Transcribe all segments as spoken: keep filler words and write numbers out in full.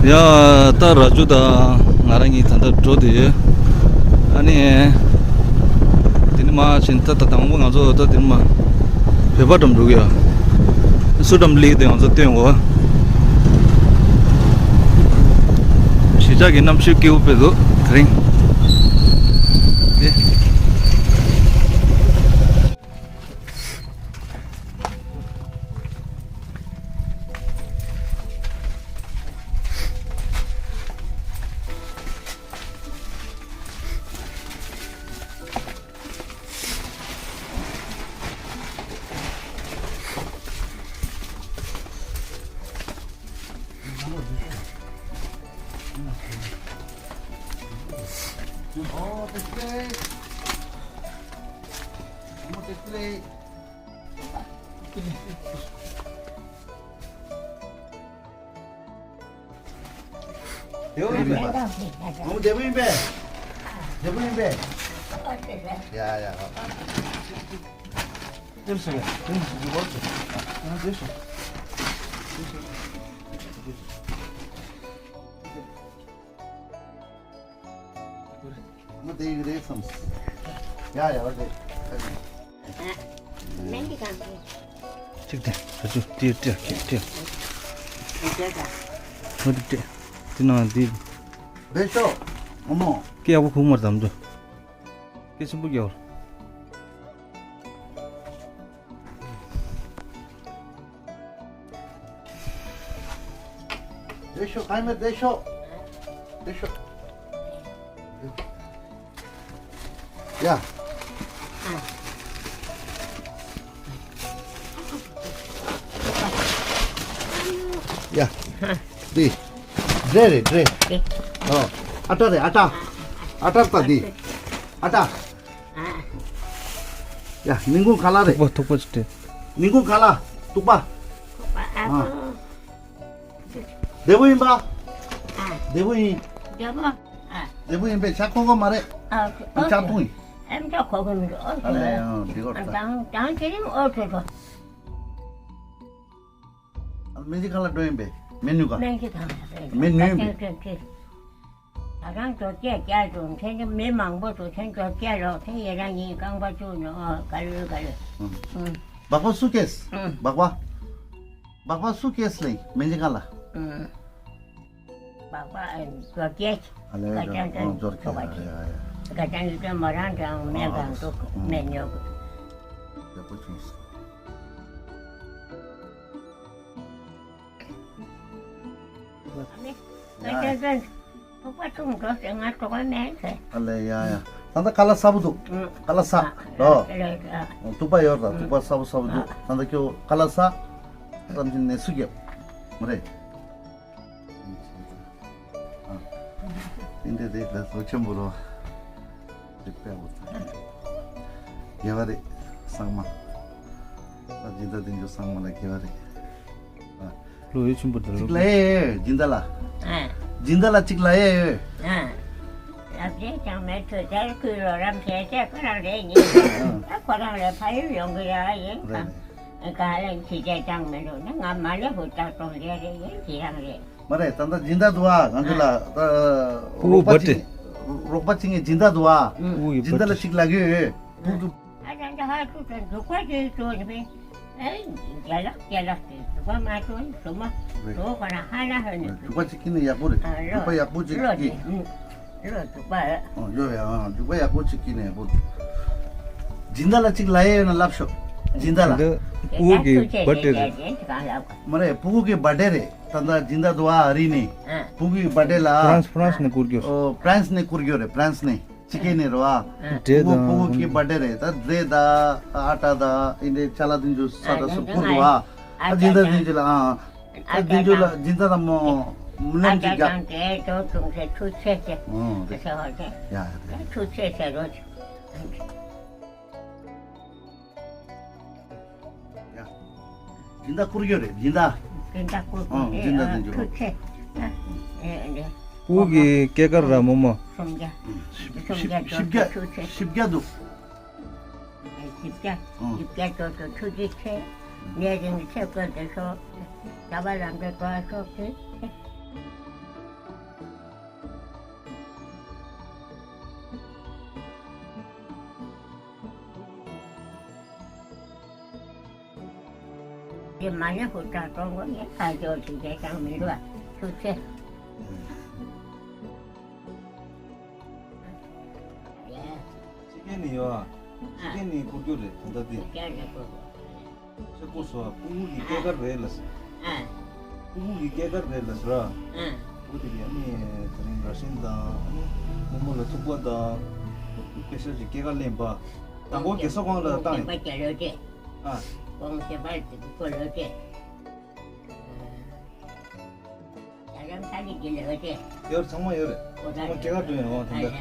ཡ། ད་ར་ཇུ་དང་ང་རང་གཉིས་ད་ལྟ་འགྲོ་བསྡད་ཡོད། ཨ་ནི། དེ་ནི་མ་ཕྱིན་ད་ད་དང་པོ་ང་ཚོ་ད་དེ་ནི་མ་བོད་པ་འགྲམ་འགྲོ་གི་ཡོད། སུ་འགྲམ་སླེབས་ཏེ་ང་ཚོ་སྟོན་གོ། གཞིས་ཆགས་ཀྱི་གནམ་གཤིས་སྐྱིད་པོ་དཔེ་འདུག་དེ་རིང་། དེ། བདེ་པོ་ཡིན་པས། ཨོ་བདེ་པོ་ཡིན་པས། བདེ་པོ་ཡིན་པས། ཡ་ཡ། ཨ། མོ་དེ་ཡི་རེད་བསམ། ཡ་ཡ། འོ་དེ། སྨན་གྱི་གང་དེ། གཅིག་དེ་ཁ་ཆུ་ཏི་ཏི་ཁེ་ཏི། ཁེ་ཏི་ད། འོ་དེ་ཏི། དེ་ནང་དེ། བེ་ཤོ། ཨ་མོ། སྐད་ཡག་པོ་ཁུག་མར་དམ་དུ། སྐད་ཆེན་པོ་རྒྱག་ར། བདེ་ཤོག་ཁ་མེད་བདེ་ཤོག་བདེ་ཤོག་ཡ། ཡ། འདི། འབྲས་རེད་འབྲས། ཨོ། ཨ་ཏྲ་རེད་ཨ་ཏྲ། ཨ་ཏྲ་ལྟ་འདི། ཨ་ཏྲ། ཡ། ཉིན་གུང་ཁ་ལག་རེད། ཐུག་པ་ཐུག་པ་ཅིག་སྤྲད། ཉིན་གུང་ཁ་ལག་ཐུག་པ། ཨ། བདེ་པོ་ཡིན་པ། བདེ་པོ་ཡིན། བདེ་པོ། བདེ་པོ་ཡིན་པས་ཆ་ཁོ་ཁོ་མ་རེད། ཨ། ཨ། ཆ་ཐུང་ཡིན། ཨེམ་ཆ་ཁོ་ཁོ་མི་འགྲོ། ཨ་ལས་ཡང་འགྲིག་གོ་ད། དང་དང་ཅི་རིམ་ཨོ་ཐོ་ཐོ། སྨན་རྩིས་ཁང་ལ་འགྲོ་ཡིན་པས་སྨན་ནུས་ཀ། སྨན་རྩིས་ཁང་ལ་འགྲོ་ཡིན། སྨན་ནུས་པས། ད་རང་ཚོ་སྐད་རྒྱག་འདུག་མཚན་ཚེ་མི་མང་པོ་འདུག་མཚན་ཚོ་སྐད་རོགས་མཚན་ཡེ་རང་ཉིད་རྐང་པ་བཙུགས་ནས་ཨོ་ག་ལེར་ག་ལེར། ཨུམ། སྦག་སྦག་སུ་སྐྱེས། ཨུམ། སྦག་སྦག་སྦག་སྦག་སུ་སྐྱེས་ལེ་མི་འཇིག་ག་ལ། ཨུམ། སྦག་སྦག་ཨེ་འབྱོར་སྐྱེས། ཨ་ལེ་ཀ་ཅང་ཨོ་འབྱོར་སྐྱེས། ཨ་ཡ་ཡ། ཀ་ཅང་ཡིད་དོན་མོ་རང་ཀྱང་སྨན་ཁང་དུ་སྨན་ཉོ་དགོས། ཡག་པོ་བྱུང་སོང་། ཐུག་པ་ཆུང་འགྲོ་ཟེར་ང་གྲོགས་མེད་ཟེར། ཨ་ལེ་ཡ་ཡ། ད་ལྟ་ཁ་ལག་ས་བོ་འདུག་ཁ་ལག་ས་ལོ། ཐུག་པ་ཡོད་ར་ཐུག་པ་ས་བོ་ས་བོ་འདུག་ད་ལྟ་ཁྱོད་ཁ་ལག་ས། བསམ་གྱི་ནས་སུ་རྒྱབ་མ་རེད། ཨིན་དེ་དེ་ལ་ལོ་ཆེན་པོ་རོ། རིག་པའི་འོ་ཐུག་དགེ་བ་རེད། སང་མ། ད་སྦྱིན་བདག་དེ་ཚོ་སང་མ་ལ་དགེ་བ་རེད། ལོ་ཡོད་ཆེན་པོ་དེ་ལོ། ཅིག་ལ་ཡེ་སྦྱིན་བདག་ལ། སྦྱིན་བདག་ལ་ཅིག་ལ་ཡེ་ཡོད། ལབ་རྒྱུ་ཅང་མེད་ཚོད་དེར་ཁུལ་ལོ་རམ་ཞེས་བཤད་ཁོ་རང་རེད་ཉིན། ད་ཁོ་རང་ལས་ཕ་ཡུལ་ཡོང་གི་ཡ་ཡིན་ཁ། ག་ལེ་ཅི་བྱས་ཀྱང་མི་འདུག་ན་ང་མ་ལེ་ཧུར་ཐག་གཏོང་རྒྱུ་རེད་ཡིན་ཅི་རང་རེད། མ་རེད་ད་ལྟ་སྦྱིན་བདག་འདུག་ཨ་ང་ཚོ་ལ་ད་ཕྲུ་གུ་རོགས་པ་བར་ཅིག་ཏེ། རོགས་པ་ཅིག་ངས་སྦྱིན་བདག་འདུག་ཨ། ཕྲུ་གུ་ཡི་སྦྱིན་བདག་བར་ལ་ཅིག་ཅིག་ལབ་ཀྱི་ཡོད། ཕྲུ་གུ། ཨ་ཅང་ཅང་ཧ་ཅུ་ཅང་འབྲུག་པ་ཅིག་ཅོ་ནི་པས། ཨེ་རྒྱ་ལག་རྒྱ་ལག་ཅིག་འབྲུག་པ་མ་ཅོ་ནི་སུ་མ་ཅོ་ཁོ་ན་ཧ་ན་ཧ་ནི། འབྲུག་པ་ཅིག་གི་ནི་ཡག་པོ་རེད། ཨ་ལོ། འབྲུག་པ་ཡག་པོ་ཅིག་ལོ་གི། ཅིག་ཨུ། ལོ་འབྲུག་པ། ཨོ་ཡོད་ཡ་ཨ་འབྲུག་པ་ཡག་པོ་ཅིག་གི་ནི་ཡག་པོ་རེད། སྦྱིན་བདག་ལ་ཅིག་ལབ་ཡས་ཡོད་ན་ལབ་ཤོག་སྦྱིན་བདག་ལ། འདི་ཕྲུ་གུ་གི་བར་ཐྡེ་རེད། མ་རེད་ཕྲུ་གུ་གི་བར་ཐྡེ་རེད། ད་ལྟ་སྦྱིན་བདག་འདུག་ཨ་རི་ནས། ཨ། ཕྲུ་གུ་གི་བར་ཐྡེ་ལ། ཕ་རན་སི་ཕ་རན་སི་ནས་བསྐུར་རྒྱུ། ཨོ་ཕ་རན་སི་ནས་བསྐུར་རྒྱུ་རེད་ཕ་རན་སི་ནས། ཕྱི་རྒྱལ་ནས་རེད་བ། ཨ། འབྲས་དང་། ཕྲུ་གུ་གི་བར་ཐྡེ་རེད་ད་འབྲས་དང་ཨ་ཊ་དང་ཨིན་དེ་ཅ་ལག་དེ་ཚོ་ས་ད་སུ་བསྐུར་འདུག་ཨ། ཨ་སྦྱིན་བདག་དེ་ཚོ་ལ་ཨ། ཨ་སྦྱིན་བདག་ལ་སྦྱིན་བདག་ལ་མོ། མི་ལམ་ཅིག་རྒྱག་ཨ་ཅང་ཏེ་ཏོ་ཏུང་ཚེ་ཆུ་ཚེ་ཚེ། ཨོ་དེ། ཚེ་ཧོ་ཚེ། ཡ་ཡ་དེ། ཆུ་ཚེ་ཚེ་རོ་ཚེ། ཡ། སྦྱིན་བདག་བསྐུར་རྒྱུ་རེད་སྦྱིན་བདག་སྦྱིན་བདག་བསྐུར་ཨོ་སྦྱིན་བདག་དེ་ཚོ། ཨ་ཁུ་ཚེ། ཨ་ཨེ་ཨེ། ཕྲུ་གུ་གི་སྐྱེས་སྐར་ར་མོ་མོ། སུམ་བརྒྱ། སུམ་བརྒྱ་བཞི་བརྒྱ་ཆུ་ཚེ། བཞི་བརྒྱ་འདུག་བཞི་བརྒྱ། ཨོ། བཞི་བརྒྱ་ཅོ་ཅོ་ཆུ་ཚེ་ཚེ། ནས་རིང་ཚེ་བཀོད་དེ་ཤོག་བྱ་བ་ལམ་འགྲོ་དོ་ཤོག་ཚེ་ཚེ། མ་ཉེ་ཧུར་ཐག་གཏོང་དགོས་ནས་ཁ་སྐྱོར་བྱེད་མཁན་ཅང་མི་འདུག་ཨ། ཐུགས་རྗེ་ཆེ། ཕྱི་རྒྱལ་ནས་ཡོད་ཨ། ཕྱི་རྒྱལ་ནས་བསྐུར་རྒྱུ་རེད་ད་ལྟ་དེ། ཕྱི་རྒྱལ་ནས་བསྐུར་དགོས། ཕྱི་བསྐུར་སོང་ཨ། སྤུ་གུ་གི་སྐྱེས་སྐར་རེད་ལ་ཟེར། ཨ། སྤུ་གུ་གི་སྐྱེས་སྐར་རེད་ལ་ཟེར་ཨ། ཨ། འོ་དེ་གི་ཨ་ནི་དེ་རིང་ར་ཤན་དང་ཨ་ནི་རྨོ་མོ་ལ་ཐུག་པ་དང་། དཔེ་ཤ་ཅིག་སྐྱེས་སྐར་ལེན་པ། དང་པོ་རྒྱལ་ས་གང་ལ་བཏང་ཡིན། ཨ། ཁོང་ཞེ་པར་དེ་ཁོ་ལོས་ཏེ། ཡ་རམ་ས་ལི་དེ་ལོས་ཏེ། ཡོད་ཚང་མ་ཡོད་རེད། ཁོ་ཚང་མ་སྐྱེས་སྐར་བསྐྲུན་ཡོད་དེ་འདྲ།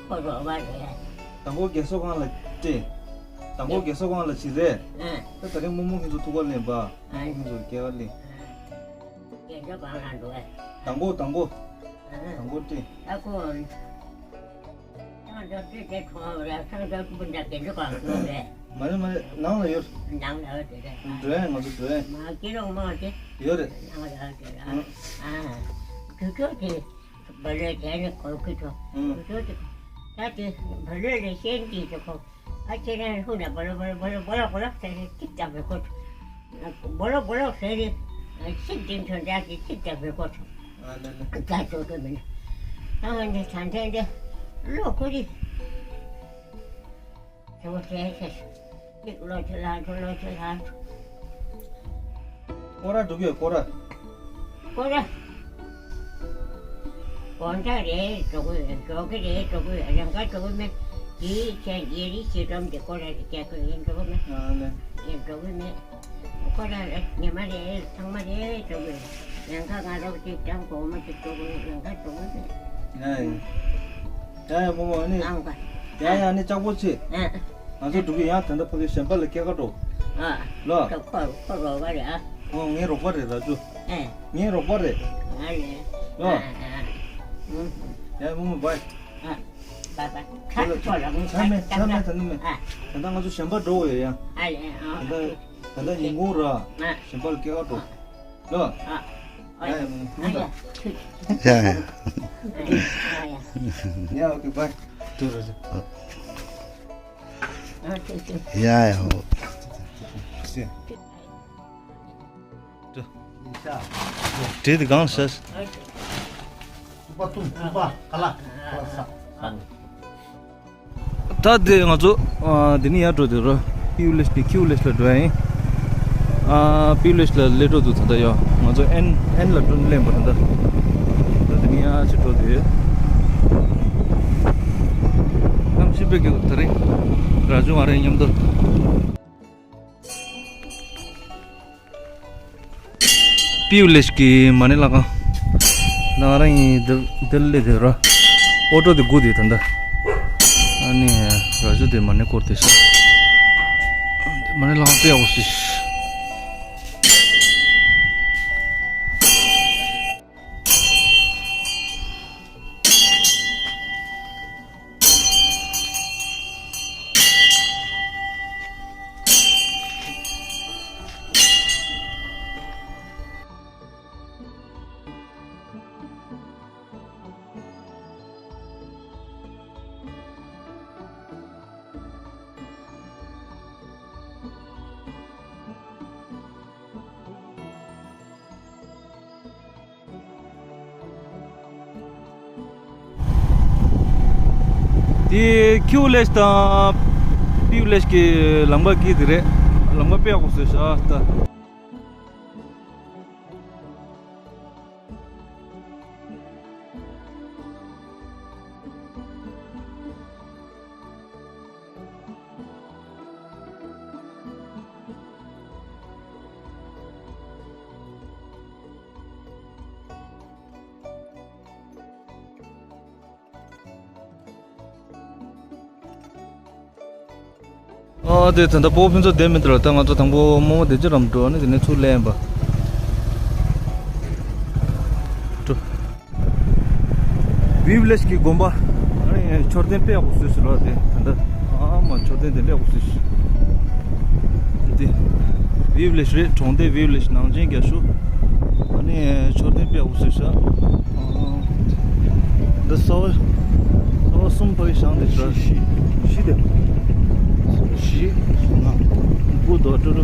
ཁོ་རོགས་པ་རེད། དང་པོ་རྒྱལ་ས་གང་ལ་སྤྲད། དང་པོ་རྒྱལ་ས་གང་ལ་བྱེད་རེད། ད་ད་རིང་རྨོ་མོ་ཁྱེད་ཚོ་ཐུག་པ་ལེན་པ། རྨོ་མོ་ཁྱེད་ཚོ་སྐྱེས་སྐར་ལེན། རྒྱལ་ས་གང་ལ་འགྲོ་བས། དང་པོ་དང་པོ། དང་པོ་སྤྲད། ད་ཁོ། སང་ཞོགས་དུས་དེ་ཁོང་ར་སང་ཞོགས་སྤུན་ཟླ་དེ་ཚོ་གང་ཡོད་རེད། མ་རེད་མ་རེད། ནང་ལ་ཡོད། ནང་ལ་ཡོད་དེ་རེད། འགྲོ་ཡ་ང་ཚོ་འགྲོ་ཡ། མ་སྐྱིད་རོགས་མ་དེ། ཡོད་རེད། ནང་ལ་ཡོད་དེ་རེད། ཨ། དུས་ཚོད་དེ་བ་ལོས་དེ་ནི་གོ་གི་ཐོ། དུས་ཚོད་དེ། ད་དེ་བ་ལོས་ལས་ཤེས་ཀྱི་ཚོ་ཁོ། ཨ་ཁྱེད་རང་ཧུ་ན་བོ་ལོ་བོ་ལོ་བོ་ལོ་བོ་ལོ་བོ་ལོ་ཟེར་ནས་ཅིག་ཀྱང་མི་གོ། བོ་ལོ་བོ་ལོ་ཟེར་ནས་ཤིག་ཏིང་ཐོན་འདྲ་ཞིག་ཅིག་ཀྱང་མི་གོ། ཨ་ལེ་ལེ། ད་ཚོད་ཀྱི་མིན། ཨ་འདི་ད་འདྲ་འདྲ་བློ་ཁོ་རི། དེ་བོ་དེ་ཟེར། ཅིག་བློ་ཆེ་ལ་ཚོ་བློ་ཆེ་ལ་ཚོ། སྐོར་ར་འགྲོ་གི་ཡོད་སྐོར་ར། སྐོར་ར། དགོང་དག་རེད་འགྲོ་གི་ཡོད། འགྲོ་གི་རེད་འགྲོ་གི་ཡོད། རང་དགར་འགྲོ་གི་མེད། དེའི་ཆེད་ཡེ་རི་ཞེ་སྒྲོམ་དེ་སྐོར་ར་རེད་རྒྱག་གི་ཡིན་འགྲོ་གི་མེད། ཨ་ལེ། ཡིན་འགྲོ་གི་མེད། སྐོར་ར་རེད་ཉི་མ་རེད་ཚང་མ་རེད་འགྲོ་གི་ཡོད། ཡང་ཁ་ང་རོགས་ཅིག་ཀྱང་གོང་མ་ཅིག་འགྲོ་གི་ཡོད། ཡང་ཁ་འགྲོ་གི་མེད། ཡ་ཡ། ཡ་ཡ་མོ་མོ་ཨ་ནི། ཨང་ག་ཡ་ཡ་ཨ་ནི་ལྕགས་པོ་ཆེ། ཨ། ང་ཚོ་འགྲོ་གི་ཡང་ད་ལྟ་ཕ་གི་གཞན་པ་ལ་སྐྱེལ་ག་འགྲོ། ཨ། ལོ། ཁོ་ཁོ་ཁོ་རོགས་པ་རེད་ཨ། ཨོ་ངའི་རོགས་པ་རེད་ར་ཇུ། ཨེ། ངའི་རོགས་པ་རེད། ཨ་ལེ། ལོ། ཨ་ཨ། ཨུ། ཡ་མོ་མོ་བའི། ཨ། བའི་བའི། ཁ་ཁ་ཁོ་ལ་མོ་ཆ་མེད་ཆ་མེད་ད་ནི་མེད། ཨ། ད་ལྟ་ང་ཚོ་གཞན་པ་འགྲོ་འོས་ཡ། ཨ་ལེ། ཨ། ད་ལྟ་ད་ལྟ་ཉིན་གུང་ར། ཨ། གཞན་པ་ལ་སྐྱེལ་ག་འགྲོ། ལོ། ཨ། ཡ་ཡ་མོ་མོ་ཨ་ཡ། ཡ་ཡ། ཨ་ཡ། ཡ་ཨོ་ཁེ་བའི། ཏུ་ར་ཇུ། ཨ། ཡ་ཡ་ཧོ། བྲེ་དེ་གང་ཤ། ད་དེ་ང་ཚོ་དེ་ནི་ཡར་འགྲོ་དེ་རོ། པིའུ་ལེཤ་དེ་ཁིའུ་ལེཤ་ལ་འགྲོ་ཡ་ཡིན། པིའུ་ལེཤ་ལ་སླེབས་འགྲོ་འདུག་ད་ལྟ་ཡོ། ང་ཚོ་ཨེན་ཨེན་ལ་འགྲོ་ནི་ལེན་པ་ད་ལྟ། ད་དེ་ནི་ཡར་ཅིག་འགྲོ་དེ། གནམ་གཤིས་དཔེ་སྐྱིད་ད་རེད། ར་ཇུ་ང་རེ་མཉམ་དུ། པིའུ་ལེཤ་གི་མ་ཎི་བླ་ཁང་། ང་རང་ཡིན་འདིར་འདིར་སླེབས་དེ་ར། ཨོ་ཊོ་དེ་སྒུག་དེ་ད་ལྟ། ཨ་ནི་ར་ཇུ་དེ་མ་ཎི་སྐོར་དེ་ཤ། མ་ཎི་བླ་ཁང་དཔེ་ཡག་པོ་ཞིག་དེ་ཁིའུ་ལེཤ་དང་པིའུ་ལེཤ་གི་ལམ་ཁ་གི་དེ་རེད། ལམ་ཁ་དཔེ་ཡག་པོ་བཟོས་ཤག་ད། ཨ་དེ་ད་ལྟ་སྤོ་བོ་ཕུན་ཚོགས་བསྡད་མི་འདུག་ལ། ད་ང་ཚོ་དང་པོ་རྨོ་མོ་བདེ་ཆེན་རམ་འགྲོ་ནི་དེ་ནས་ཚུར་སླེབས་ཡིན་པ། འགྲོ། བིའུ་ལེཤ་གི་དགོན་པ། ཨ་ནི་མཆོད་རྟེན་དཔེ་ཡག་པོ་བཟོས་ཟེར་བ་དེ་ད་ལྟ། ཨ་མ་མཆོད་རྟེན་དེ་དཔེ་ཡག་པོ་བཟོས་ཤག་འདི་བིའུ་ལེཤ་རེད། གྲོང་སྡེ་བིའུ་ལེཤ་ནང་ཆེན་རྒྱ་ཤོག་ཨ་ནི་མཆོད་རྟེན་དཔེ་ཡག་པོ་བཟོས་ཤག་འདི་ས་བ་ས་བ་གསུམ་ཕ་གི་བཞེངས་དེ་ཤག་བཞི་བཞི་དེ་བཞི་ལྔ་དགུ་དོ་ཀྲུ་ཀྲུ།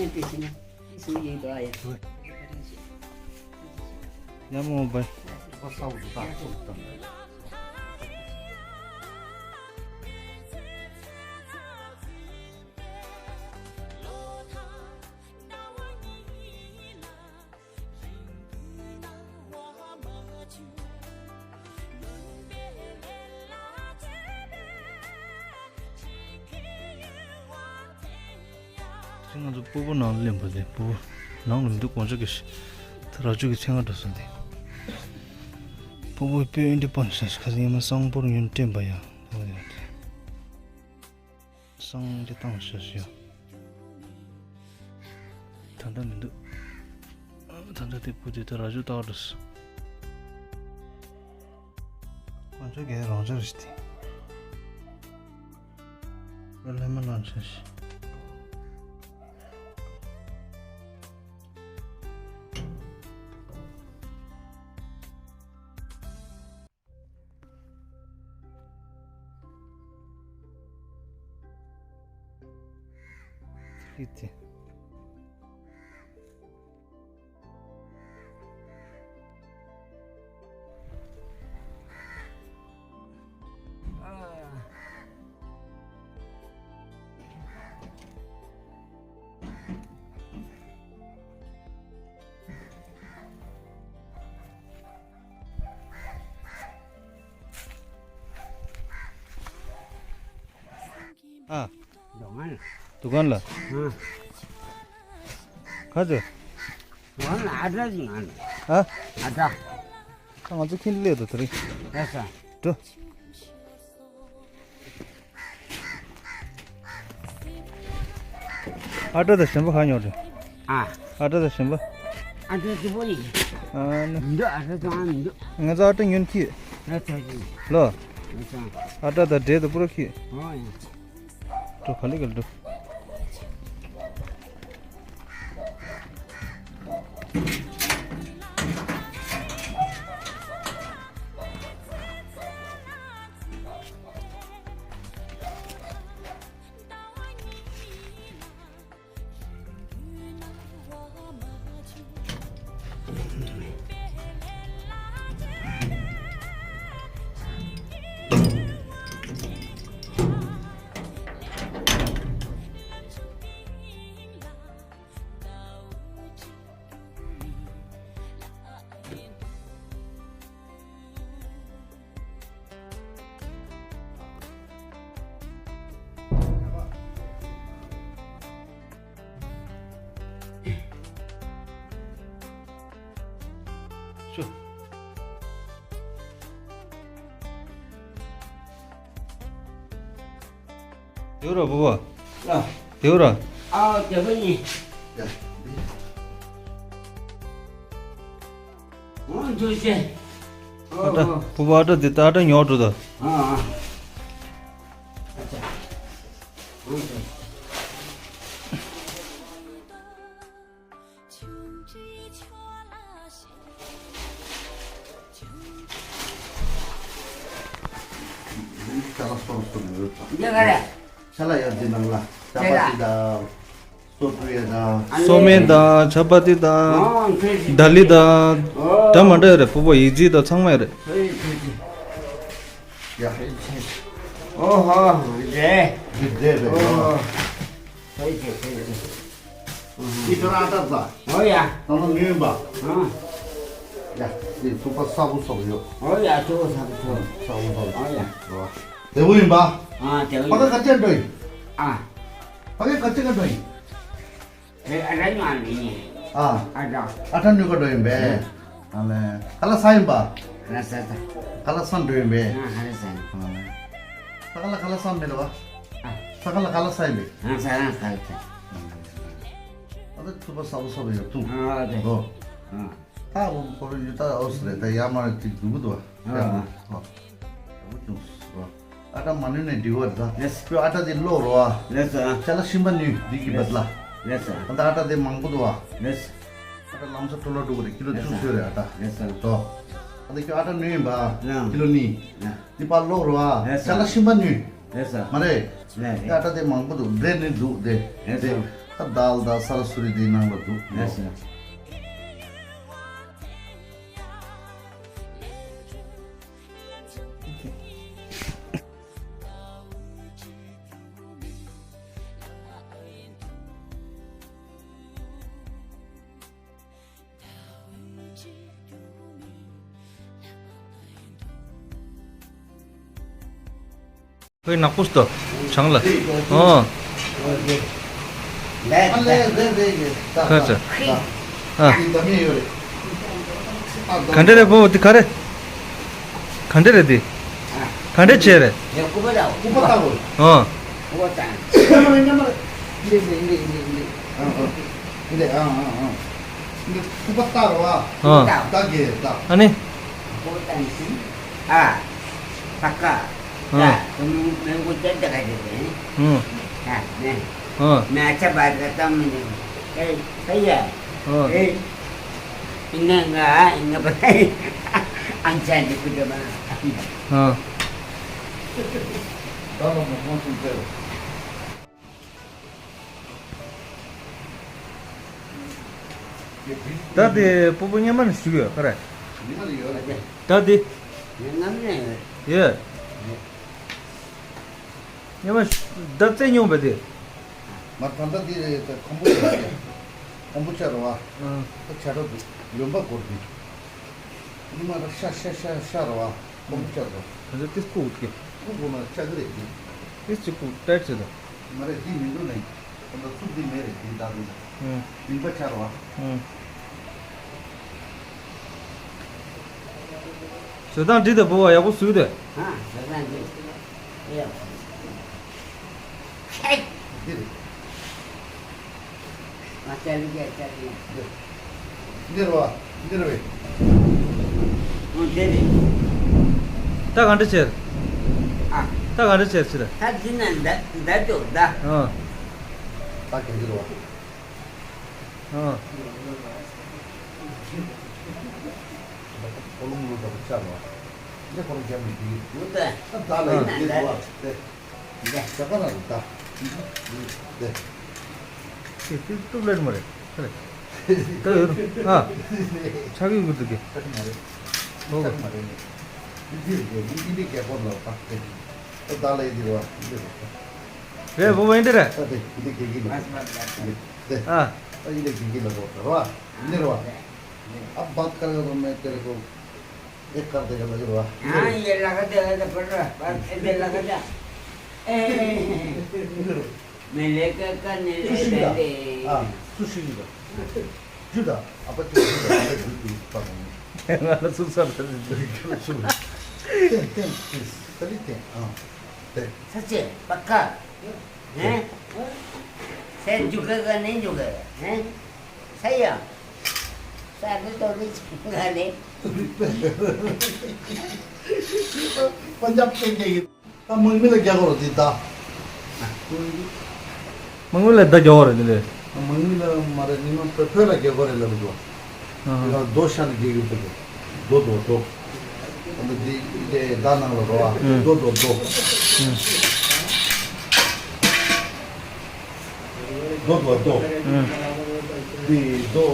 ཡང་བྲིས་ཤིག་ན། བྲིས་སུ་ཡིན་དོ་ཨ་ཡ། ཡ་མོ་བའི། ཁོ་ས་འུ་དུ་ཏ་ཚུ་དུ་ཏ། ང་ཚོ་སྤོ་བོ་ནང་ལ་སླེབས་པ་དེ་སྤོ་བོ་ནང་ལ་མི་འདུག་གོང་ཆ་གི་ཤི་ད་ར་ཅུ་གི་མཚན་ཁ་འགྲོ་སོང་དེ། སྤོ་བོ་དཔེ་འདི་པང་ཤ་ཤ་ཁ་སང་ཉི་མ་སང་པོར་ཡོན་སྤྲད་པ་ཡ། འོ་ཡ་དེ། སང་དེ་བཏང་ཤ་ཤ་ཡ། ད་ལྟ་མི་འདུག་ད་ལྟ་དེ་བུ་དེ་ད་ར་ཇུ་ཏག་འགྲོ་སོང་། ཁོང་ཚོ་གས་རང་འཇགས་རེད་དེ། ལ་ལ་མ་ལ་འཆར་ཤི། ལི་ཏི། ཨ། དུ་ཀན་ལ། དུ་ཀན་ལ། ཨ། ག་ཚོད། དུ་ཀན་ལ་ཨ་ཏྲ་ཅིག་ང་ལ། ཨ། ཨ་ཏྲ། ད་ང་ཚོ་ཁྱིམ་སླེབས་དང་དེ་རིང་། ལགས་སོ། འགྲོ། ཨ་ཏྲ་དང་གཞན་པ་ག་ཉོ་རེད། ཨ། ཨ་ཏྲ་དང་གཞན་པ། ཨ་ཏྲ་གཅིག་པོ་ཡིན། ཨ་ནི། མི་འདུག་ཨ་ཏྲ་ཚང་མི་འདུག་ང་ཚོ་ཨ་ཏྲ་ཉོན་ཁྱི། ང་ཚོ་ཡིན། ལོ། ང་ཚོ། ཨ་ཏྲ་དང་འབྲས་དང་པུ་ར་ཁྱི། ཨོ་ཡ། འགྲོ་ག་ལེ་ག་ལེ་འགྲོ། ཤོ། དེའུ་ར་བུ་བ། ཨ། དེའུ་ར། ཨ་དེ་བུ་ནི། ཡ། འོང་འདུག་སེ། ཨ་ཏྲ་བུ་བ་ཨ་ཏྲ་འདི་ད་ཨ་ཏྲ་ཉོ་འགྲོ་ད། ཨ་ཨ། ཨ་ཅག་འོང་འདུག་ཅ་ལག་སོ་སོ་ཡོད་ཙང་། འདི་ག་རེ། ཅ་ལག་ཡོད་འདི་ནང་ལ་ཅ་པ་ཏི་དང་། སོ་ཏུ་ཡ་དང་། སོ་སྨན་དང་ཇ་པ་ཏི་དང་། ཨོ་འདི་ལྡ་ལི་དང་། ཨོ། འདྲ་མ་འདྲ་ཡོད་རེད། ཕུ་པོ་ཡིག་རྩིས་དང་ཚང་མ་ཡོད་རེད། ཡ། ཨོ་ཧོ་རེད། འདི་རེད་རེད། ཨོ། ཧོ། ཧོ་ཧོ། འདི་ཁྱོད་རང་ལྟར་ད། ཨོ་ཡ། ད་ལོ་ཉོས་ཡིན་པ། ཨ། ཡ། འདི་ཚུགས་པ་ས་བོ་སོགས་ཡོད། ཨོ་ཡ་ཚུགས་པ་ས་བོ་སོགས། ས་བོ་སོགས། ཨོ་ཡ། རེད་བ། དེ་བོ་ཡིན་པ། ཨ་དེ་བོ་ཡིན། ཕ་ག་ག་ཅན་འགྲོ་ཡིན། ཨ། ཕ་ག་ག་ཅན་ག་འགྲོ་ཡིན། ཨེ་ཨ་ར་ཉོ་ཨ་མི་ཉེ། ཨ། ཨ་ར། ཨ་ཁྲ་ནུས་ཀ་འགྲོ་ཡིན་པས། ཨ་ལེ། ཁ་ལག་ཟ་ཡིན་པ། ཁ་ལག་ཟ་ཟ། ཁ་ལག་ཟ་འགྲོ་ཡིན་པས། ཨ་ཁ་ལག་ཟ་ཡིན། ཨ་ལེ། ས་ཁ་ལ་ཁ་ལག་ཟ་མེད་ལ་བ། ཨ། ས་ཁ་ལ་ཁ་ལག་ཟ་ཡིན་པས། ཨ་ས་ཁ་ལ་ཁ་ལག་ཟ། ཨ་ད་ཐུབ་པ་ས་བོ་ས་བོ་ཡོད་ཐུབ། ཨ་དེ། ཨོ། ཨ། ད་འོ་ཁོ་རང་ཡུལ་ད་ཨོ་སི་རེད་ད་ཡ་མ་རེད་ཅིག་འདུག་གི་འདུག་བ། ཨ། ཨ། ཨོ། ཨོ་ཅུང་སི་བ། ཨ་ཏྲ་མ་ནུས་ནས་འགྲིག་བ་རེད་ད། ལེས། ཁྱོད་ཨ་ཏྲ་དེ་ལོག་རོ་ཨ། ལེས་ཨ། ཅ་ལག་ཤིང་པ་ནུས་འདི་གི་བད་ལ། ལེས་ཨ། ཨ་ད་ཨ་ཏྲ་དེ་མང་པོ་འདུག་ཨ། ལེས། ཨ་ཏྲ་ལམ་སང་ཊོ་ལ་འགྲོ་གི་རེད། ཀི་ལོ་བཅུ་ལེས་ཨ། ཤོས་རེད་ཨ་ཏྲ། ལེས་ཨ། དོ། ཨ་ད་ཁྱོད་ཨ་ཏྲ་ནུས་ཡིན་པ། ཨ། ཀི་ལོ་གཉིས། ཨ། འདི་པར་ལོག་རོ་ཨ། ལེས་ཨ། ཅ་ལག་ཤིང་པ་ནུས། ལེས་ཨ། མ་རེད། ལེས་རེད། ཨ་ཏྲ་དེ་མང་པོ་འདུག་འདྲེ་ནི་འདུག་དེ། ལེས་དེ། ཨ། ཨ་དཱལ་དང་ས་ར་སུ་རི་དེའི་ནང་ལ་འདུག་ལེས་ཨ། ཁོའི་ནག་པོ་སྟོ། བྱང་ལ། ཨོ། ཁ་ཚ། ཨ། ག་འདྲ་རེད་བོ་འདི་ག་རེ། ག་འདྲ་རེད་འདི། ག་འདྲ་བྱས་རེད། ཨོ། ཨ། ཨ་ནི། ཨ། ད་ཀ་ཨ། ད་ཁོ་མོ་མོ་གོ་ཏེ་ཏེ་ག་ཏེ་ཏེ། ཨ། ད་ནེ། ཨ། ན་ཆ་བ་ཏ་ཏ་མི་ནེ། ཨེ་ཨེ་ཡ། ཨ། ཨེ། ཨི་ནེ་ང་ཨི་ནེ་བ་ཨན་ཆ་ནི་ཀུ་ཏེ་མ། ཨ། ད་ལོ་མོ་ཁོང་སུམ་ཏེ། ད་དེ་སྤོ་བོ་སྙེ་མ་ནས་ཞུ་ཡོད་ཁ་རེད། ད་དེ། ཡོད། སྙེ་མ་ད་རྩེ་མྱོང་བས་དེ། མ་ད་ལྟ་དེ་རེད་ད་ཁམ་བུ་ཆ་རེད། ཁམ་བུ་ཆ་རེད་བ། ཨ། ད་ཆ་རོགས་འདུག་ཡོན་པ་སྐོར་གྱི། སྙེ་མ་ད་ཤ་ཤ་ཤ་ཤ་རེད་བ། ཁམ་བུ་ཆ་རེད་བ། ད་ལྟ་དེ་སྐུ་འུ་ཐུག་གི། སྐུ་འུ་མ་ཆ་གི་རེད་དེ། དེ་ཅི་སྐུ་ཏྲེ་ཆེ་ད། མ་རེད། འདི་མི་འདུག་ནས། ད་ལྟ་ཚུགས་འདི་མེད་རེད། འདི་ད་འདི་ད། ཨུམ། རིན་པ་ཆར་བ། ཨུམ། བཟོ་སྟངས་འདི་ད་བོ་བ་ཡག་པོ་བཟོས་ཏེ། ཨ། བཟོ་སྟངས་འདི་ཡག་པོ། ཧེ། འདི་རེད། ང་ཅ་ལི་ཅ་ཅ་ལི། འདི་རེད་བ། འདི་རེད་བས། ཨོ་དེ་རེད། ད་ག་འདྲ་བྱས། ཨ། ད་ག་འདྲ་བྱས་ཕྱིར། ད་འདི་ན་མདའ་མདའ་ཅོག་མདའ། ཨ། ད་ག་འདི་རེད་བ། ཨ། ཁོ་ལོང་ལོ་ད་བུ་ཆ་རེད་བ། འདི་ཁོ་རང་རྒྱབ་ནས་འདི་ཡོད། ད་ད་ལ་ཡོད། འདི་རེད་བ། དེ། ད་ག་རང་ད། དེ། ཁྱེད་ཚོས་གཏུབ་ལེར་མ་རེད། ཁ་རེད། ད་ཡོད་རུང་ཨ། ཆག་གི་ཡོད་འདུག་གི། ཆག་མ་རེད། ལོ་གི། ཆག་མ་རེད། འདི་འདི་རེད། འདི་འདི་རྒྱལ་པོ་ལ་བཏགས་ཏེ། ད་ལ་ཡི་འདི་རེད་བ། འདི་རེད། རེད། བུ་མོ་འདི་རེད། ད་དེ་འདི་དགེ་རྒན་ལ། འདི། ཨ། ད་ཡི་ལས་དགེ་རྒན་ལ་གོ་ད་རེད་བ། འདི་རེད་བ། ཨ་བ་ཀ་རེ་རོ་མེ་ཏེ་རེ་གོ། ཨེ་ཀར་དེ་ག་ལ་ཡོད་བ། ཨ་ཡེ་ལ་ཀ་དེ་ག་ལ་པར་ར་པར་ཨེ་དེ་ལ་ཀ་དེ། ཨེ། མེ་ལེ་ཀ་ཀ་ནེ་ལེ་ལེ་ལེ། ཨ་སུ་ཞིག་ཡིན་པ། ཇུ་ད་ཨ་པ་ཅུ་ཇུ་ད་ཨ་པ་ཇུ་ཏུ་པ་མོ། ང་ལ་སུ་ས་ར་ཏན་ཏན་ཏན་ཨ་ཏན། ས་ཅེ་པ་ཀ། ཧེ། ས་ཇུ་ཀ་ཀ་ནེ་ཇུ་ཀ་ཀ་ཧེ། ས་ཡ། ས་ཏེ་ཏོ་ལི་ཅི་ང་ནེ། པ་ཇབ་ཀེ་ཀེ་ཡིན། ད་དམག་མི་ལ་རྒྱག་གོ་ར་འདི་ད། དམག་མི་ལ་ད་རྒྱག་གོ་ར་འདི་ལས། དམག་མི་ལ་མ་རེད། ཉི་མ་བོད་བོད་ལ་རྒྱག་གོ་རེད་ལབ་འདུག་ཨ་ཧ། ཡང་རྡོ་ཤ་ནི་རྒྱག་གི་འདུག་རྡོ་རྡོ་རྡོ། ཨ་ནི་འདི་འདི་ད་ནང་ལ་རོ་ཨ། ཨུ། རྡོ་རྡོ་རྡོ། ཨུ། རྡོ་རྡོ་རྡོ། ཨུ། འདི་རྡོ།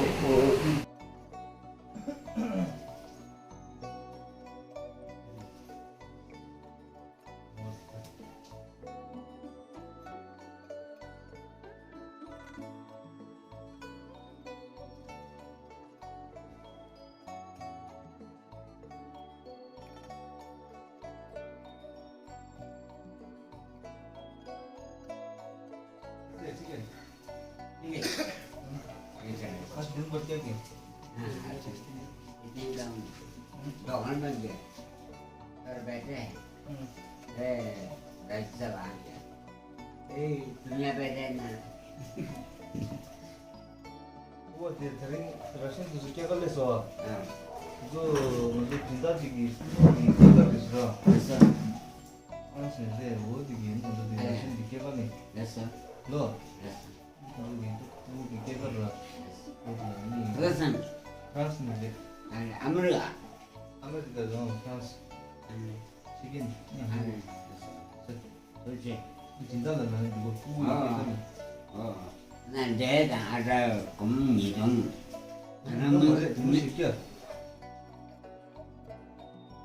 ཨོ་དེ་དེ་རིང་ར་ཤན་དེ་ཚོ་སྐྱེལ་ག་སླེབས་སོང་ཨ། ཨ། དེ་ཚོ་ང་ཚོ་སྦྱིན་བདག་ཅིག་གི་སྐྱེལ་ག་རེད་ཟེར་ཨ། ཨ་སེ་རེད། འོ་དེ་གི་ང་ཚོ་དེ་ར་ཤན་དེ་སྐྱེལ་ག་ནས་ལོ། ང་ཚོ་གི་ཏུ་ཏུ་གི་སྐྱེལ་ག་ར། འོ་དེ་ནི་ཧྥ་རན་སི་ནས་རེད། ཨ་རི་ཨ་མི་རི་ཀ་ཨ་མི་རི་ཀ་རང་ཧྥ་རན་སི། ཨ་རི། ཕྱི་རྒྱལ་ནས། ཨ་རི། ཨ་རི། ཨོ་ཅེ། སྦྱིན་བདག་ལ་ནང་འདུག་གོ་ཕྲུ་གུ་ཡི་སྐད་ཆ་ནི། ཨོ། ན་འབྲས་དང་ཨ་ཊ་སྒོར་མོ་ཉིས་སྟོང་། ཨ་རང་མོས་བཞི་བརྒྱ།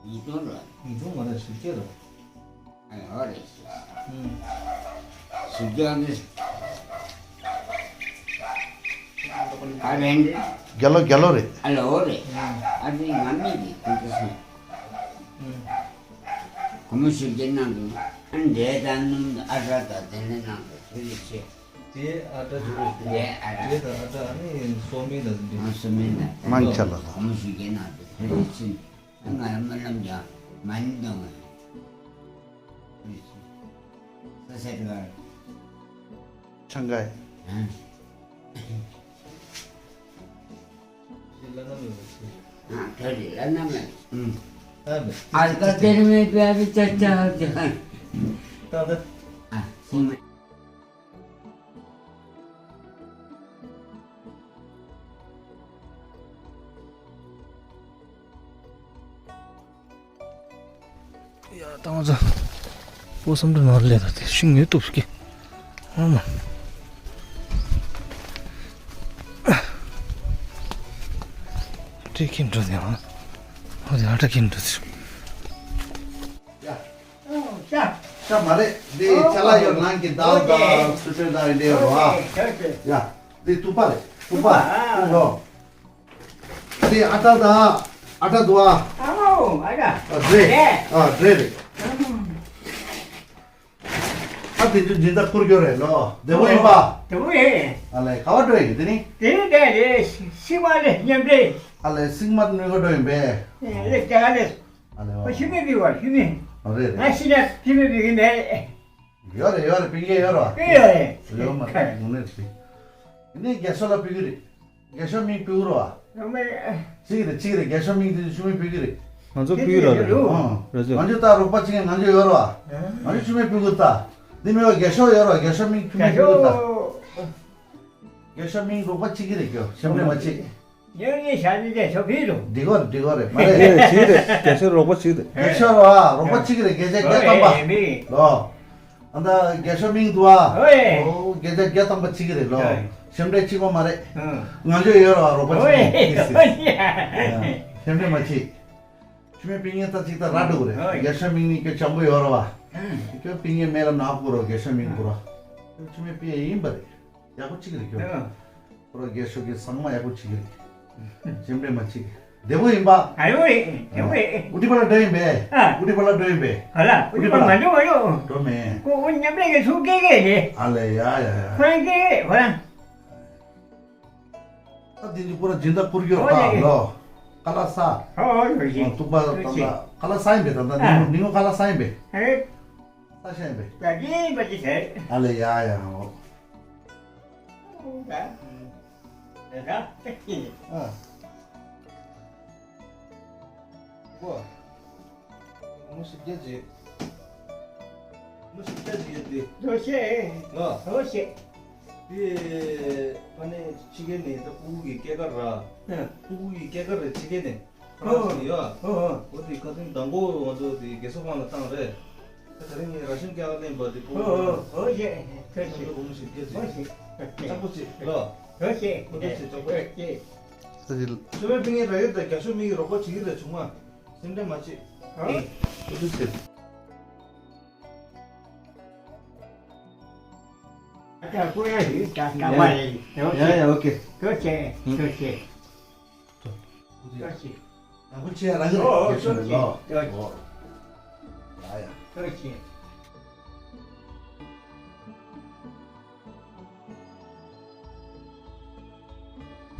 ཉིས་སྟོང་ར། ཉིས་སྟོང་མ་རེད། བཞི་བརྒྱ་ར། ཨ་ཡོད་རེད། ཨུམ། བཞི་བརྒྱ་ནི། ཨ་རེད། རྒྱ་ལོ་རྒྱ་ལོ་རེད། ཨ་ལོ་རེད། ཨུམ། ཨ་རི་ང་མི་གི་ཁོང་ཚོ་སོང་། ཨུམ། སྒོར་མོ་བཞི་བརྒྱ་གནང་འདུག་ཨ་འབྲས་དང་སྣུམ་ཨ་ཊ་དང་དེ་ནས་གནང་འདུག་ཚོད་རེ་ཆེ། དེ་ཨ་ཊ་ཅིག་རེད། དེ་ཨ་ཊ། དེ་དང་ཨ་ཊ་ཨ་ནི་སོ་སྨན་དང་འདི། ཨ་སོ་སྨན་དང་། མང་ཆེ་ལ་ལ། སྒོར་མོ་བཞི་བརྒྱ་གནང་འདུག་ཚོད་རེ་ཆེ། ང་རང་སྨོན་ལམ་རྒྱག་མ་ཎི་གཏོང་ངས། ས་ས་དེ་གར། ཆང་ག་ཡ། ཨ། བླ་ན་མེད་པ་ཞིག་ཨ་ད་རེད། བླ་ན་མེད། ཨུམ། ད་མེད། ཨ་ད་དེར་མེད་པའི་ཨ་བི་ཅ་ཅ་ཅ། ད་ད། ཨ་སེམས། ཡ་ད་ང་ཚོ་སྤོ་སམ་འདྲ་ནང་ལས་ད་དེ་ཤིང་ངོས་གཏུབ་སྐྱེ། ཨ་མ། ཏྲེ་ཁྱིམ་འགྲོ་དེ་ཨ། ཨོ་དེ་ཨ་ཏྲ་ཁྱིམ་འགྲོ་དེ། ཡ། ཤ་མ་རེད། འདི་ཅ་ལག་ཡོད། ནང་གི་དཱལ་དང་སུ་ཊེ་དང་འདི་ཡོད་རོ་ཨ། ཡ། འདི་ཐུག་པ་རེད། ཐུག་པ། ཐུག་རོ། དེ་ཨ་ཊ་དང་ཨ་ཊ་འདུག་ཨ། ཨ་ལོ་ཨ་ཊ། ཨ་འབྲས། ཨ་འབྲས་རེད། ཨ་དེ་ཚོ་སྦྱིན་བདག་ཁུར་གྱི་རེད་ལོ། བདེ་པོ་ཡིན་པ། བདེ་པོ་ཡིན། ཨ་ལས་ག་བ་འགྲོ་ཡིན་དེ་ནི། དེ་ནི་དེ་རེད། སིང་མ་ལས་མཉམ་འབྲེལ། ཨ་ལས་སིང་མ་ནུས་ག་འགྲོ་ཡིན་པས། ལས་དེ་ག་ལས། ཨ་ལས་ཨོ། ཤི་མི་བི་བ་ཤི་མི། ཨ་རེད་རེད། ང་ཤི་ན་ཤི་མི་བི་གི་མེད། ཡོད་རེད་ཡོད་རེད། སྤུན་ཀྱག་ཡོད་རེད་བ། ཡོད་རེད། ཡོད་མ་རེད་དངོས་གནས་རེད། དེ་ནས་རྒས་ཤོས་ལ་ཕུལ་གི་རེད། རྒས་ཤོས་མིང་ཕུལ་རོགས་ཨ། གཅིག་རེད་གཅིག་རེད། རྒས་ཤོས་མིང་དེ་ཆུ་མིག་ཕུལ་གི་རེད། ང་ཚོ་ཕུལ་ར་རེད། ཨང་། ར་ཅོ། ང་ཚོ་ད་རོགས་པ་གཅིག་ང་ཚོ་ཡོད་རོགས་ཨ། ང་ཚོ་ཆུ་མིག་ཕུལ་གི་ད། འདི་མི་བ་རྒས་ཤོས་ཡོད་རོགས། རྒས་ཤོས་མིང་ཆུ་མིག་ཕུལ་གི་ད། རྒས་ཤོས་མིང་རོགས་པ་གཅིག་གི་རེད་ཀྱོ། ཞབས་འདྲེན་མ་གཅིག་ཉོན་ངེས་བྱ་ནི་དེ་ཚོ་ཕུལ་རོགས། འགྲིག་གོ་རེད་འགྲིག་གོ་རེད་མ་རེད། ཡེ་གཅིག་རེད། རྒས་ཤོས་རོགས་པ་གཅིག་རེད། རྒས་ཤོས་རོགས་ཨ། རོགས་པ་གཅིག་རེད། བརྒྱ་ཆ་བརྒྱ་ཐམ་པ་ལོ། ཨ་ད་རྒས་ཤོས་མིང་འདུག་ཨ། ཨོ་ཡེ། ཨོ་བརྒྱ་ཆ་བརྒྱ་ཐམ་པ་གཅིག་གི་རེད་ལོ། ཨོ་ཡེ། ཞབས་འདྲེན་གཅིག་པ་མ་རེད། ཨང་། ང་ཚོ་ཡོད་རེད་བ་རོགས་པ་ཨོ་ཡེ། གཅིག་ཨོ་ཡེ། ཞབས་འདྲེན་མ་གཅིག་ཆུ་མིག་སྤུན་ཀྱག་ད་གཅིག་ད་ར་འགྲོ་གི་རེད། ཨོ་ཡེ། རྒས་ཤོས་མིང་ནི་ཁྱོད་བྱམས་པོ་ཡོད་རེད་བ། ཨང་། ཁྱོད་སྤུན་ཀྱག་མེད་ལ་ནག་པོ་རོ། རྒས་ཤོས་མིང་པོ་རོ། ཁྱོད་ཆུ་མིག་སྤུན་ཡིན་པ་རེད། ཡག་པོ་གཅིག་རེད་ཁྱོད། ཨང་། ཁོ་ར་རྒས་ཤོས་ཀྱི་ཚང་མ་ཡག་པོ་གཅིག་རེད། ཞབས་འདྲེན་མ་གཅིག་བདེ་པོ་ཡིན་པ། ཨ་ཡོ་ཨེ། བདེ་པོ་ཨེ། ཨུ་ཏི་པ་ལ་འགྲོ་ཡིན་པས། ཨ། ཨུ་ཏི་པ་ལ་འགྲོ་ཡིན་པས། ག་ལ་ཨུ་ཏི་པ་ལ་ང་འགྲོ་མ་འགྲོ། འགྲོ་མེད། ཁོ་ཨུ་མཉམ་པའི་གི་ཚུགས་སྐད་སྐད་རེད། ཨ་ལས་ཡ་ཡ་ཡ། ཁོ་རང་སྐད་རེད་ཁོ་རང་། ད་འདི་ནི་པུ་ར་སྦྱིན་བདག་ཁུར་གྱི་ཡོད་ཨོ་ད་ལེ། ལོ། ཀ་ལ་ས། ཨོ་ཨོ་ཡོད་ཡོད། ཐུག་པ་ད་ལྟ་ཀ་ལ་ས་ཡིན་པས། ད་ལྟ་ཨ། ནིང་ནིང་ཀ་ལ་ས་ཡིན་པས། ཨེ། ས་ཤ་ཡིན་པས། ད་གིན་པ་ཅི་ཟེར། ཨ་ལེ་ཡ་ཡ་ཨོ། ཨོ་ད། ད་ད། ཨ། ཨོ། མོ་ཞིག་རྒྱ་ཇེ། མོ་ཞིག་རྒྱ་ཇེ་ཡོད་དེ། ལོ་ཤེ། ལོ། ལོ་ཤེ། དེ་ཕ་ནས་ཕྱི་རྒྱལ་ནས་ད་ཕྲུ་གུ་གི་སྐྱེས་སྐར་ར། ཨ། ཕྲུ་གུ་གི་སྐྱེས་སྐར་རེད་ཕྱི་རྒྱལ་ནས། ཨོ། ཁ་ལག་ཟིན་ཡོད། ཨོ་ཨོ། འོ་དེ་ཁ་སང་མདང་དགོང་ང་ཚོ་དེ་རྒས་གསོ་ཁང་ལ་བཏང་རེད། ད་དེ་རིང་ངས་ར་ཤན་སྐྱག་ལེན་པ་དེ་ཕྲུ་གུ། ཨོ་ཨོ་ཨོ་ཤེ། ལོ་ཤེ། ང་ཚོ་བུ་མོ་ཞིག་སྐྱེས་ཚེ། ཨོ་ཤེ། ལྕགས་པོ་ཅིག་ལོ། ལོ་ཤེ། ཁོ་ཚོ་ཚེ་ལྕགས་པོ་ཅིག་ཨོ་ཤེ། ས་ཞིག་ལ། ཤོ་བའི་ཕི་ངའི་ར་ཡོད་ད་རྒྱ་ཤོ་མི་ཡི་རོགས་པ་བྱེད་ཀྱི་རེད་བྱུང་མ། སེམས་ཁྲལ་མ་བྱེད། ཨ། ཨེ། ཁོ་ཚོ་ཚེ། ད་ཀ་ཀ་མ་རེད། ཡ་ཡ་ཨོ་ཀེ། ལོ་ཤེ། ལོ་ཤེ། ཨ་ཁུ་ཆེ་རང་གི་ཨོ་ཨོ་རྒྱབ་ཤོར་ལོ། ཨོ། ཡ་ཡ། ཨོ་ཆེ།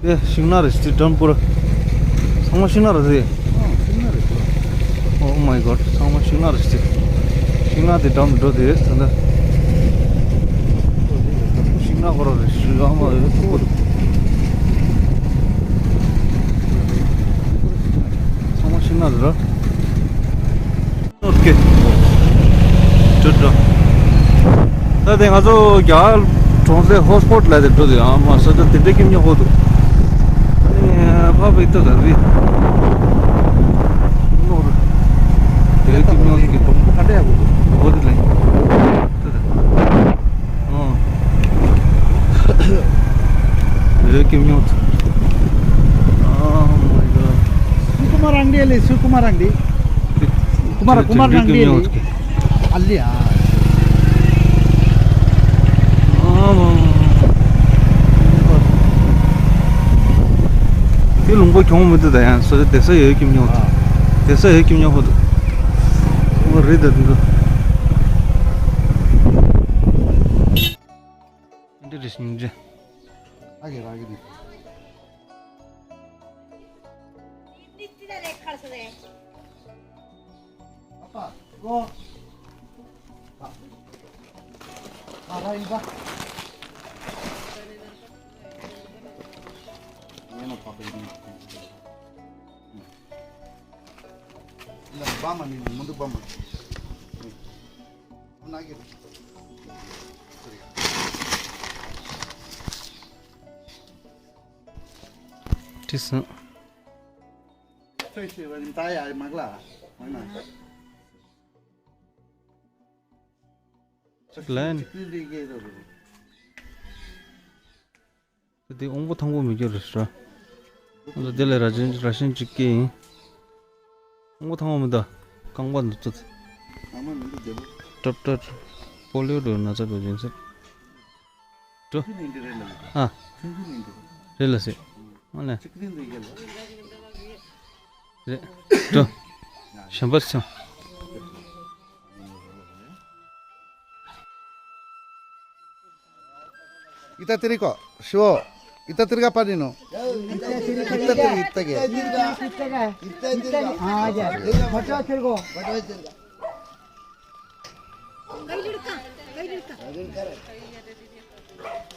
ཨེ་ཤིང་ནགས་རེད་ཅིག་འགྲམ་པོ་ར། ཚང་མ་ཤིང་ནགས་རེད་ཟེ། ཨོ་ཤིང་ནགས་རེད་ཤོ། Oh my god ཚང་མ་ཤིང་ནགས་རེད་ཅིག་ཤིང་ནགས་དེ་འགྲམ་འགྲོ་དེ་ད་ལྟ། ཤིང་ནགས་ཁོ་ར་རེད་ཤིང་ཨ་མ་རེད་ཐུག་པོ་རེད། ཚང་མ་ཤིང་ནགས་རེད་ར། ཨོ་ཀེ། ཅོ་ཅོ། ད་དེ་ང་ཚོ་རྒྱ་གར་གྲོང་གསེབ་ཧོ་སི་པོ་ཊལ་ལ་དེ་འགྲོ་དུས་ཨ་མ་ས་ཆ་དེ་འདྲའི་སྐྱིད་ཉོ་ཧོ་འདུག་ཨ་ནི་ཕ་བི་ཏོ་ད་རི། ནོར། དེ་སྐྱིད་ཉོ་གི་གྲོང་ཁ་འདྲ་ཡག་པོ་འདུག་ཧོ་དེ་ལ། ད་ད། ཨོ། རེད་ཀྱི་མྱོང་ཐུབ། Oh my god. སུ་ཀུ་མ་རང་རེད་ལེ། སུ་ཀུ་མ་རང་རེད། ཀུ་མ་ར་ཀུ་མ་རང་རེད་ལེ། ཨ་ལེ་ཨ། དེ་ལུང་པ་གྱོང་མི་འདུག་ད་ཡང་སོ་སོ་བསྡད་ས་ཡོད་ཀྱི་མྱོང་ཐུབ། བསྡད་ས་ཡོད་ཀྱི་མྱོང་ཧོ་འདུག་ཨོ་རེད་ད་འདུག་འདི་རེད་སྙིང་རྗེ། ཨ་གེ་ར་གེ་ནི། ཨ་པ་ལོ། ཨ་ཨ་ར་ཡིན་པ། ངས་ནོ་ཕ་པའི་ཡིན། ལ་བ་མ་ནི་མུ་འདུག་བ་མ། ཁྲིད་སོང་། ལན། དེ་དབང་པོ་ཐང་པོ་མི་སྐྱོ་རེད་ཤོ། ང་ཚོ་དེ་ལས་ར་ཤན་ར་ཤན་གཅིག་སྐྱེས་ཡིན། དབང་པོ་ཐང་པོ་མི་འདུག་རྐང་པ་འདུག་ཚོད། ཨ་མ་མི་འདུག་རྒྱལ་པོ། ཀྲབ་ཀྲབ། པོ་ལིའོ་འགྲོ་ན་ཚ་འགྲོ་ཅན་ཚོད། འགྲོ། ཆུང་ཆུང་ནས་འདི་རེད་ལ། ཨ། ཆུང་ཆུང་ནས་འདི་རེད་ལ་ཟེར། ཨ་ལས། གཅིག་རིང་འདི་རྒྱལ་ལ། རེད། འགྲོ། གཞན་པར་སོང་། Ita tiriko, shiwo. Ita tirga panino. Ita tiri, ita tiri, ita ge. Ita tiri. Ah, ya. Bacha tirgo.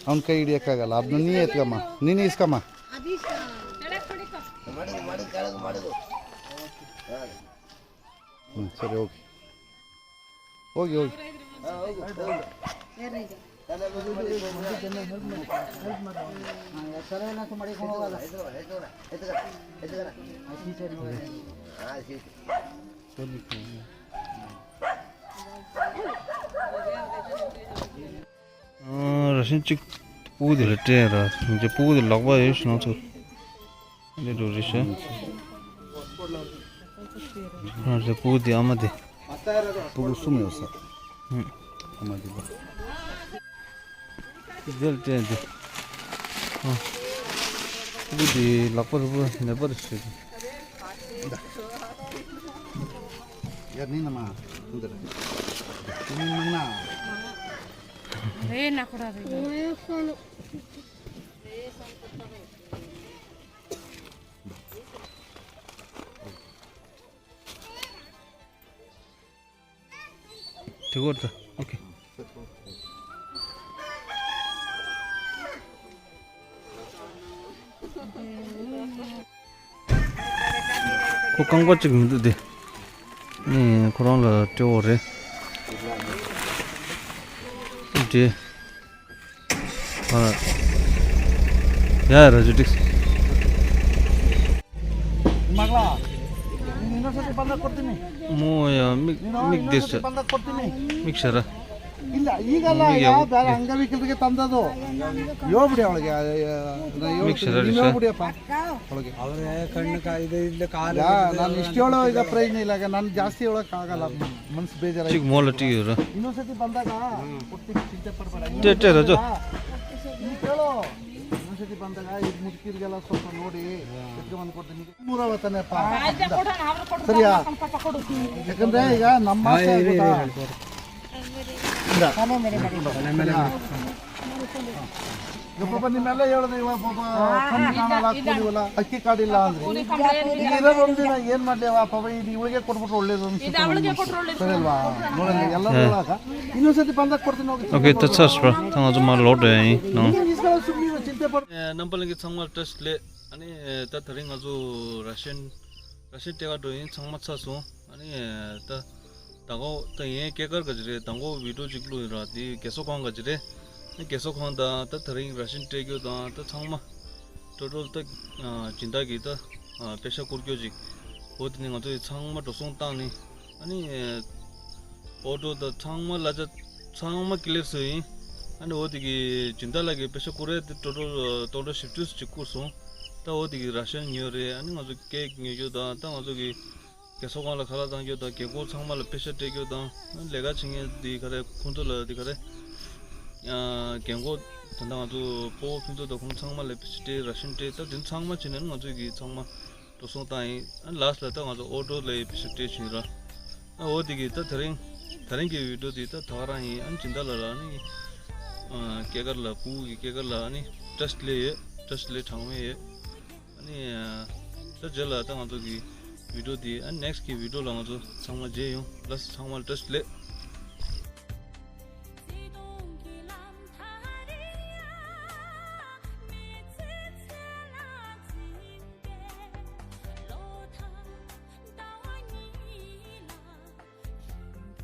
Aun kai idea ka gala. Abnu ni et kama. Ni ni iskama. Hmm, sorry, okay. Okay, okay. ར་ཤན་གཅིག་སྤུ་གུ་དེ་ལ་སྤྲད་ར། ཕྲུ་གུ་དེ་ལག་པ་ཡོད་ཤི་ནང་ཚོ། འདི་འགྲོ་རེད་ཤག་ཨ་རེ་སྤུ་གུ་དེ་ཨ་མ་དེ། སྤུ་གུ་གསུམ་ཡོད་ས། ཨ་མ་དེ་པ། དེ་ལ་སྤྲད་དེ། ཨ། སྤུ་གུ་དེ་ལག་པ་རུ་པ་ནད་པ་རེད་ཤག་ཡར་ནི་ན་མ། འདི་ར། དེ་ནི་མང་ན། རེད་ན་ཁོ་ར་རེད། དེ་གོ་ད། ཨོ་ཁེ། ཁོ་རྐང་པ་གཅིག་མི་འདུག་དེ། ནི་ཁོ་རང་ལ་སྤྲད་འོ་རེད། འདྲེ། ཨ། ཡ་ཡ་ར་ཇུ་ཏིགས། मगला। यूनिवर्सिटी बंद कर देनी। मोया Mick, Mick देश। बंद कर देनी। मिक शरा। இல்ல, ஈகெல்லாம் யா, வேற அங்க விக்கிறதுக்கு தந்ததோ. ಯೋಬಡಿ ಅವಳಿಗೆ, ಆ, ಆ, ನಾ ಯೋಬಡಿ, ಮಿಕ್ ಶರ ನೀನ್ ಯೋಬಡಿಯಪ್ಪ. ಅವಳಿಗೆ. ಅವರೇ ಕಣ್ಣು ಕಾ-, ಇದು ಇಲ್ಲಿ ಕಾಲು ಯಾ, ನಾನು ಇಷ್ಟೊಳಗೆ ಈಗ ಪ್ರಯೋಜನ ಇಲ್ಲ, ನಾನು ಜಾಸ್ತಿ ಹೇಳಕ್ ಆಗಲ್ಲ. ಮನ್ಸು ಬೇಜಾರಾಯ್ತು. ಚಿಕ್ಕ ಮೋಲ ಟೀ ಇರು. ಇನ್ನೊಂದ್ಸತಿ ಬಂದಾಗ ಕೊಡ್ತೀನಿ, ಚಿಂತೆ ಪಡ್ಬೇಡ. ಟೇ, ಟೇ, ರಜು. ನೀನ್ ಕೇಳು. ಇನ್ನೊಂದ್ಸತಿ ಬಂದಾಗ ಇದು ಮುದುಕಿರಿಗೆಲ್ಲ ಸ್ವಲ್ಪ ನೋಡಿ ಎತ್ಕೊಂಡ್ಬಂದು ಕೊಡ್ತೀನಿ. ಮೂರವ ತಾನೇಪ್ಪ. ಸರಿಯಾ? ಯಾಕಂದ್ರೆ ಈಗ ನಮ್ಮ ಆಸೆ ಆಗುತ್ತಾ? ಇಂದ. ಸರಿಯಾ? ಇವಾಗ ಪಾಪ ನಿಮ್ಮೆಲ್ಲ ಹೇಳೋದು ಇವಾಗ ಪಾಪ ಕಮ್ಮಿ ಕಾಣಲ್ಲ, ಕೂಲಿ ಇಲ್ಲ, ಅಕ್ಕಿ ಕಾರ್ಡ್ ಇಲ್ಲ ಅಂದ್ರೆ. ಈಗ ಇರೋದು ಒಂದಿನ ಏನ್ ಮಾಡ್ಲಿ ಅವ ಪಾಪ, ಇದು ಇವಳಿಗೆ ಕೊಟ್ಬಿಟ್ರೆ ಒಳ್ಳೇದು ಅನ್ಸುತ್ತೆ ನನ್ಗೆ. ಸರಿ ಅಲ್ವಾ? ನೋಡೋಣ, ಎಲ್ಲರೂ ಹೇಳಾಗ ಇನ್ನೊಂದ್ಸತಿ ಬಂದಾಗ ಕೊಡ್ತೀನಿ ಹೋಗಿ. Okay, that's us, bro. ད་ང་ཚོ་མར་ལོག་འགྲོ་ཡ་ཡིན་ནོ། ཨེ། རྣམ་པ་ལྷན་རྒྱས་ཚང་མར་བཀྲ་ཤིས་བདེ་ལེགས། ཨ་ནི་ད་དེ་རིང་ང་ཚོ་ར་ཤན་ར་ཤན་སྤྲད་ག་འགྲོ་ཡིན། ཚང་མ་ཚར་སོང་། ཨ་ནི་ད་མདང་དགོང་ད་ཡིན་སྐྱེས་སྐར་ག་ཅི་རེད། མདང་དགོང་བི་ཌིའོ་ཅིག་བླུགས་ཡིན་ར། དེ་རྒས་གསོ་ཁང་ག་ཅི་རེད། ཨ་ནི་རྒས་གསོ་ཁང་དང་ད་དེ་རིང་ར་ཤན་སྤྲད་རྒྱུ་དང་ད་ཚང་མ་ཊོ་ཊལ་ད་སྦྱིན་བདག་གི་ད་པེ་ཤ་བསྐུར་རྒྱུ་ཅིག་འོ་དེ་ནི་ང་ཚོ་ཡི་ཚང་མ་འགྲོ་སོང་བཏང་ནི། ཨ་ནི་ཨོ་ཊོ་དང་ཚང་མ་གླ་ཆ་ཚང་མ་ཀི་ལེབ་སུ་ཡིན། ཨ་ནི་འོ་དེ་གི་སྦྱིན་བདག་ལགས་ཀྱི་པེ་ཤ་བསྐུར་རེད་དེ་ཊོ་ཊལ་སྟོང་ཕྲག་བཞི་བཅུ་ཅིག་བསྐུར་སོང་། ད་འོ་དེ་གི་ར་ཤན་ཉོས་རེད། ཨ་ནི་ང་ཚོ་ཀེག་ཉོ་རྒྱུ་དང་ད་ང་ཚོ་གི་རྒས་གསོ་ཁང་ལ་ཁ་ལག་བཏང་རྒྱུ་དང་རྒན་འཁོགས་ཚང་མ་ལ་པེ་ཤ་སྤྲད་རྒྱུ་དང་ལས་ཀ་བྱེད་མཁན་དེ་ག་རེ་ཁོང་ཚོ་ལ་དེ་ག་རེ་རྒན་འཁོགས་ད་ལྟ་ང་ཚོ་སྤོ་བོ་ཕུན་ཚོགས་དང་ཁོང་ཚང་མ་ལ་པེ་ཤ་སྤྲད། ར་ཤན་སྤྲད། ད་དེ་ཚང་མ་བྱས་ནས་ང་ཚོ་གི་ཚང་མ་འགྲོ་སོང་བཏང་ཡིན། ཨ་ལཱསི་ལ་ད་ང་ཚོ་ཨོ་ཊོ་ལ་ཡི་པེ་ཤ་སྤྲད་བྱུང་ར། ཨ་འོ་དེ་གི་ད་དེ་རིང་དེ་རིང་གི་བི་ཌིའོ་དེ་ད་ད་ག་རང་ཡིན། ཨ་ནི་སྦྱིན་བདག་ལགས་ལ་ཨ་ནི་སྐྱེས་སྐར་ལ་སྤུ་གུ་གི་སྐྱེས་སྐར་ལ་ཨ་ནི་བཀྲ་ཤིས་བདེ་ལེགས་ཡོད། བཀྲ་ཤིས་བདེ་ལེགས་གྲངས་མེད་ཡོད། ཨ་ནི་ད་རྗེས་ལ་ད་ང་ཚོ་གི་བི་ཌིའོ་དེ་ཨ་ནི་ནེགསི་གི་བི་ཌིའོ་ལ་ང་ཚོ་ཚང་མ་མཇལ་ཡོང་། ལགས་སོ། ཚང་མ་ལ་བཀྲ་ཤིས་བདེ་ལེགས།